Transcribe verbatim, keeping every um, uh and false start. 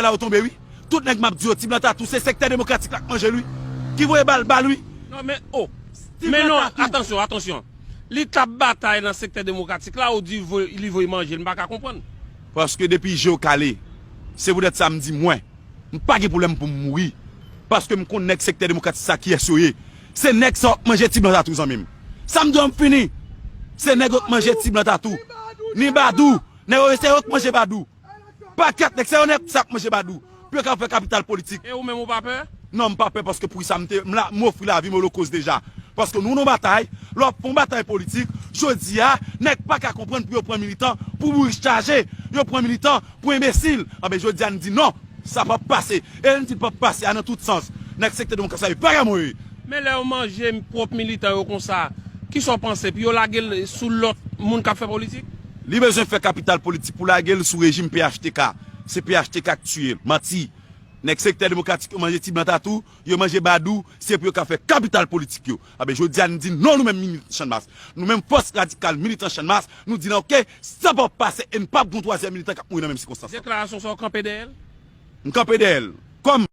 la yo tonbe, wi. Tout nèg m ap di yo, Ti Blan Tatou, se sektè demokratik la k manje l, wi. Ki voye bal ba l, wi. Non, men, oh. Men non, atansyon, atansyon. Li t ap batay nan sektè demokratik la, ou di voy- li voye manje l, m pa ka konprann. Paske depi je w kale, se poutèt sa m di mwen, m pa gen pwoblèm pou m mouri. Paske m konn nèg sektè demokratik sa kiyès yo ye. Se nèg sa w ap manje Ti Blan Tatou, zanmi m. Sa m di w, m fini. Se nèg yo k manje Ti Blan Tatou. Ni Badou. Nèg yo, se yo k manje Badou. Pakèt nèg, se yo nèg sa k manje Badou. Pou yo ka fè kapital politik. E ou menm ou pa pè? Non, m pa pè paske pou sa m te, m la, m ofri lavi m olokos deja. Paske nou nan batay, lè w ap fè yon batay politik, jodi a, nèg pa ka konprann pou yo pran militan pou bourik chaje, yo pran militan pou enbesil. Anben, jodi a, n di non, sa p ap pase. E n di l p ap pase a nan tout sans. Nèg sektè demokrat sa yo, vagabon yo ye. Men lè yo manje pwòp militan yo konsa, kisa w panse? Pou yo lage l sou lòt moun k ap fè politik? Li bezwen fè kapital politik pou lage l sou rejim P H T K. Se P H T K k tiye l. Manti. Nèg sektè demokratik yo manje Ti Blan Tatou, yo manje Badou, se pou yo ka fè kapital politik yo. Anben, jodi a, n di non, nou menm militan Channmas. Nou menm fòs radikal militan Channmas, nou di non, oke, sa p ap pase e n p ap gen yon twazyèm militan k ap mouri nan menm sikonstans lan. Deklarasyon sa w kanpe dèyè l? M kanpe dèyè l. Kòm